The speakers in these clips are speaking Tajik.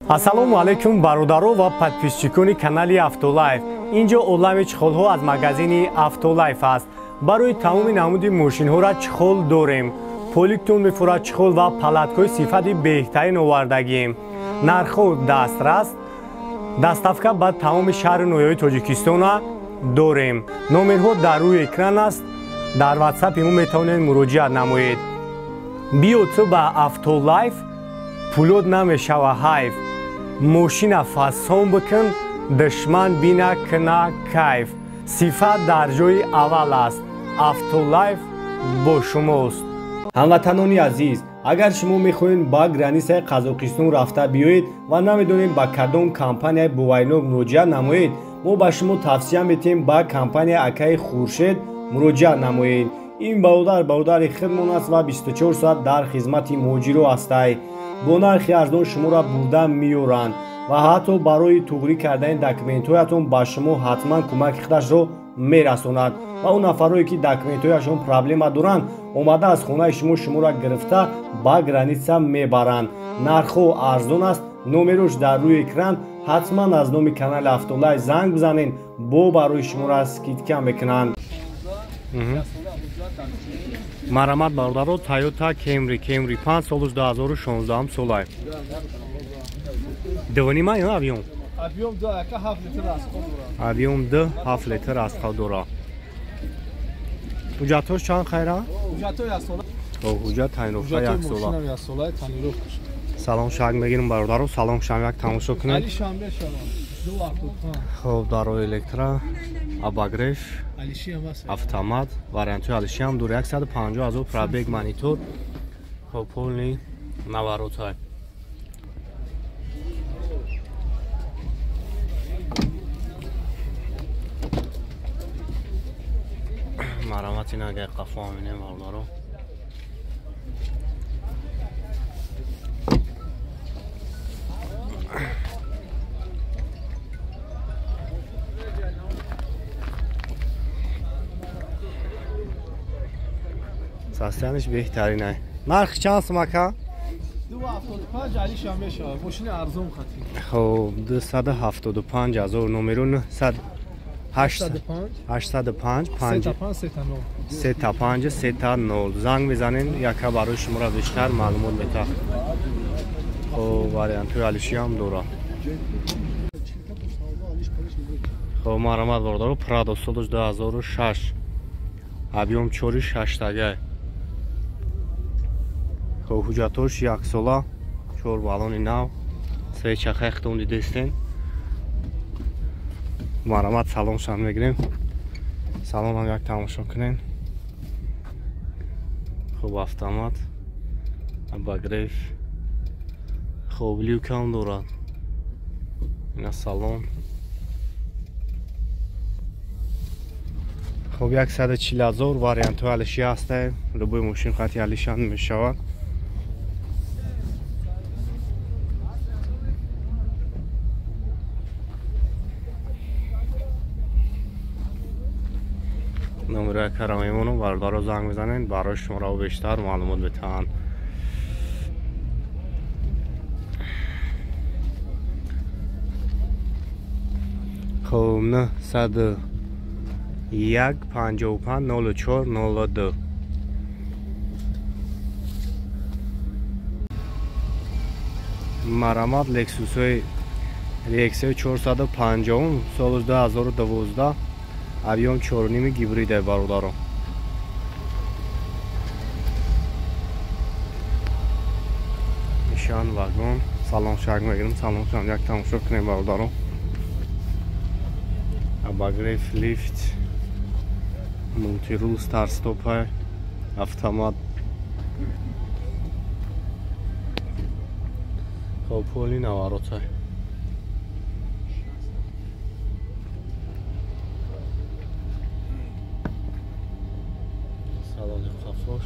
Ассалому алайкум бародаро ва подписчикони канали Автолайф. Инҷо олами чехолҳо аз магазини Автолайф аст. Барои тамоми намуди мошинҳоро чехол дорем. Поликтон мефурад чехол ва палаткҳои сифати беҳтарин овардагием. Нархҳо дастрас, доставка ба тамоми шаҳру ноҳияҳои Тоҷикистона дорем. Номерҳо дар рӯи экран аст. Дар WhatsApp мо метавонед муроҷиат намоед. Биё ту ба Автолайф, пулот намешава ҳайф. Мошина фасон бикун, душман бина кина кайф. Сифат дар ҷои аввал аст. Автолайф бо шумост. Ҳамватанони азиз, агар шумо мехоҳед ба границаи Қазоқистон рафта биёед ва намедонед ба кадом компанияи боваринок муроҷиат намоед, мо ба шумо тавсия метиҳем ба компанияи акаи Хуршед муроҷиат намоед. Ин бародар бародари худмон аст ва 24 соат дар хизмати муҳоҷиро ҳастай. Бо нархи арзон шуморо бурда меёранд ва ҳатто барои туғрӣ кардани документҳоятон ба шумо ҳатман кӯмаки худашро мерасонад ва он нафарое ки документҳояшон проблема доранд, омада аз хонаи шумо шуморо гирифта ба граница мебаранд. Нархҳо арзон аст, номерош дар рӯи экран. Ҳатман аз номи канали Автолайф занг бизанед, бо барои шуморо скидка мекунанд. Марамат бародаро, Toyota Camry, Camry 5 солуш 2016 солай. Дувнима ё объем? Объем 2, ака 7 литр расход дора. Объем 2, 7 литр расход дора. Ҳуҷҷатҳош чанд хайра? Ҳуҷҷатҳо як сола. О, ҳуҷҷат тайинрофта як сола. Машинам як сола, тайинрофта. Салом шаг мегирим бародаро, салом шам як тамошо кунед. Али шанбе шавам. 2.75. Хоб, дарои электро, обогрев, автомат, вариантҳои алиши ҳам дора. 150 ҳазор пробег монитор. Хоб, полный наворотай. Марамат ина агар қафо аминем бародаро. Состояниш беҳтарин ай. Нарх чанд сум ака? 2.75 али шанбе шава. Мошини арзон хати. Хоб, 275 ҳазор номеро 900 805 5 35 3 0 занг мезанем, яка барои шуморо бештар маълумот метаҳад. Хоб, вариантҳои алиши ҳам дора. Хоб, марамат бародаро, Прадо солуш 2006 объем 4.6 тагай. Хоб, ҳуҷҷатҳош яксола, 4 баллони нав, свечахаи худтон дидестен. Марамат салоншам мегирем. Салонам як тамошо кунем. Хоб, автомат, обогрев, хоб, люкам дорад. Ина салон. Хоб, 140 ҳазор вариантҳои алиши ҳастае. Любой мошин хати алишан мешавад. Номерои акара мемонам, бародаро занг мезанед, барои шуморо бештар маълумот метаҳанд. Хоб, 901 55 04 02. Марамат Lexus-ҳои RX 450 соли 2012 объем 4.5 гибриде бародаро. Нишон вагон, салон шаг мегирем, салон шаг як тамошо кунем бародаро. Обогрев, лифт, мультирул, старт-стоп, автомат. Хоб, поли наворотай. Салони қафош.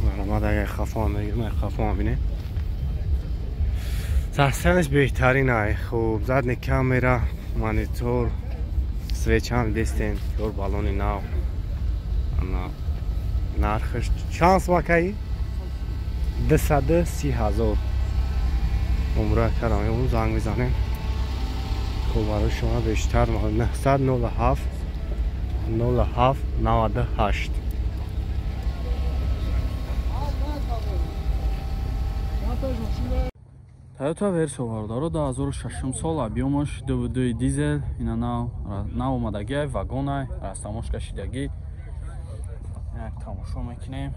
Марамат агар қафо мегирем, қафо мебинем. Сарсанаш беҳтарин ай. Хуб, задни камера, монитор, свечам дестен, 4 баллони нав. Ана нархаш чанд сум акаи? 230 ҳазор. Умра кардам, он занг мезанем. Хуб, барои шумо бештар 907 07 98. Toyota Verso бародаро 2006 сол, объемаш 2.2 дизел, ина нав омадагиай, вагонай, растамош кашидагӣ. Як тамошо мекунем.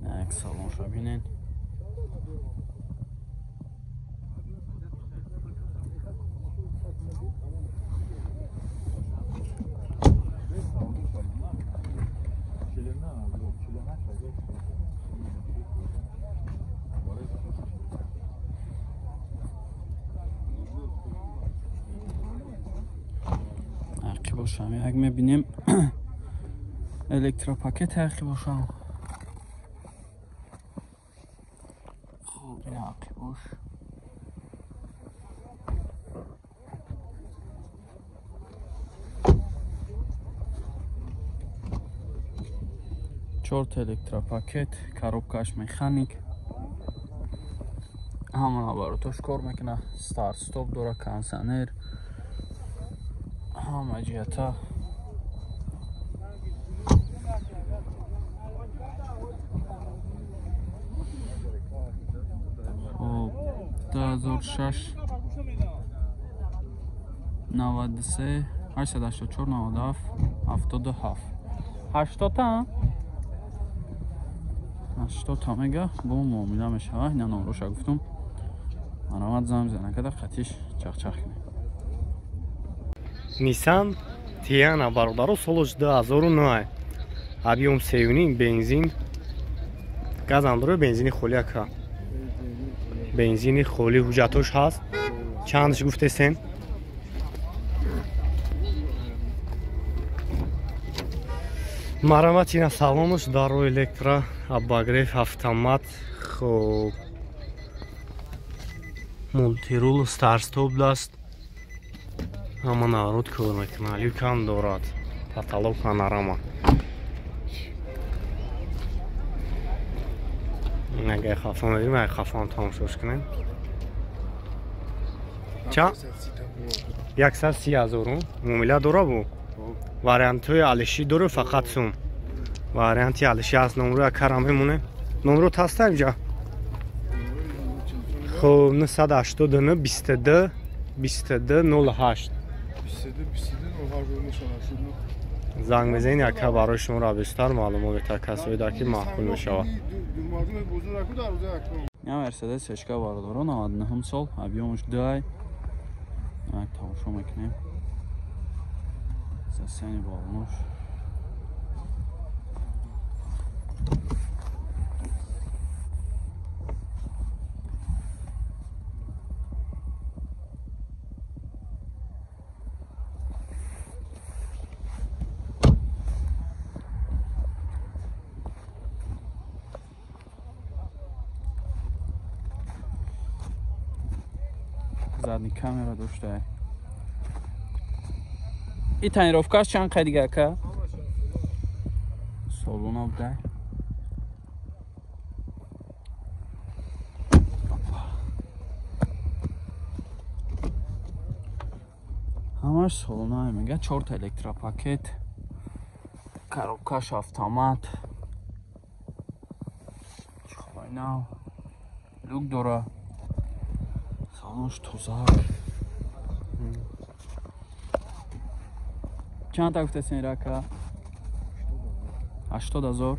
Як салонша бинен. Бошам, як мебинем электропакет ҳақи бошам. Хуб, ин ҳақи бош. Чорта электропакет, коробкаш механик. Ҳама наворотош кор мекуна, старт стоп дора, кондиционер. Ҳама ҷиҳата. Хоб, 2006 93 884 97 77 80 та 80 та мега бо муомила мешава. Ина номроша гуфтум. Марамат занг бизана када қатиш чахчах кунем. Nissan Tiana бародаро солаш 2009. Объем 3.5 бензин. Газам дора, бензини холӣ ака. Бензини холӣ ҳуҷҷатош ҳаст. Чандаш гуфтесен? Марамат ина салонаш даро электро, обогрев, автомат, хоб мултирул, старт-стоп даст. Ҳама наворот кор мекунад, люкам дорад, потолок панорама. Агар хафон дорим, агар хафон тамошош кунем. Чанд? 130 ҳазорум муомила дора бу. Вариантҳои алишӣ дора, фақат сум. Варианти алишӣ ҳаст, номро якара мемонем. Номро таста инҷа. Хоб, 989 22 22 08. Занг мезанед, яка барои шуморо бештар маълумот метаҳад, касоида ки маъқул мешавад. Я Мерседес Ешка бародаро 99 сол, объемаш 2. Як тамошо мекунем. Сасяни балонош. Задний камера дошта. И тонировкаш чанд қай дига ака? Солона буда. Ҳамаш солона мега, 4 электропакет, коробкаш автомат. Чӣ нав. Люк дора. Салонш тозак. Чанд та гуфтесен рака? 80 ҳазор.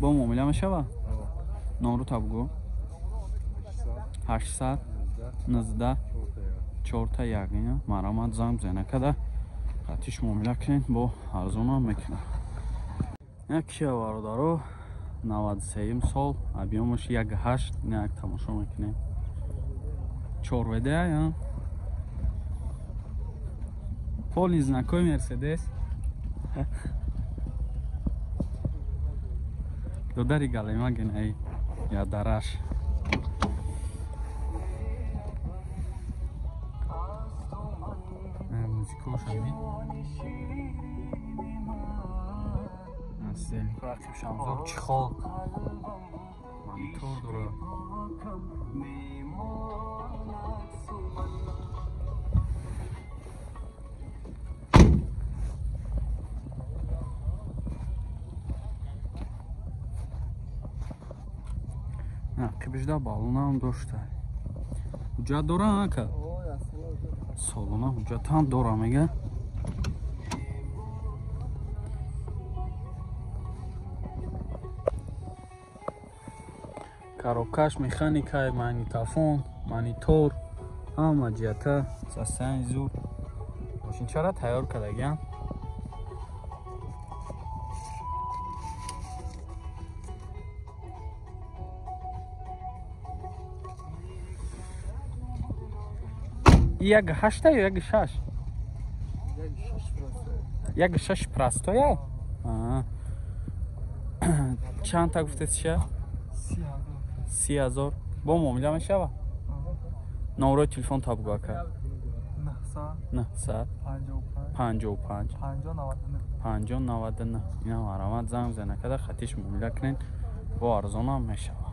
Бо муомила мешава? Номру та бугӯ. 819 4 1. Марамат занг бизана када. Қатиш муомила кунед, бо арзонам мекунад. Як кия бародаро 93 сол, объемаш 1.8, як тамошо мекунем. 4 ВД, я? Полный знакомый Мерседес. Додари галема генай, я дараш. Музику шамид. Холодильник рақибшам зур, чехол, монитор дорад. Қибижда балонам дошта. Ҳуҷҷат дора ака? Солона ҳуҷҷатам дора мега. Коробкаш механика, магнитофон, монитор, ҳама ҷиҳата состояние зур. Мошинчара тайёр кардагиам. Як ҳашта ё як шаш? Як шаш простоя? Чанд та гуфтед ша? 30 000. Бо муомила мешава? Номрои телефон та бугу ака. 955 50 99. Ина марамат, занг бизанед, када хатиш муомила кунед, бо арзонам мешава.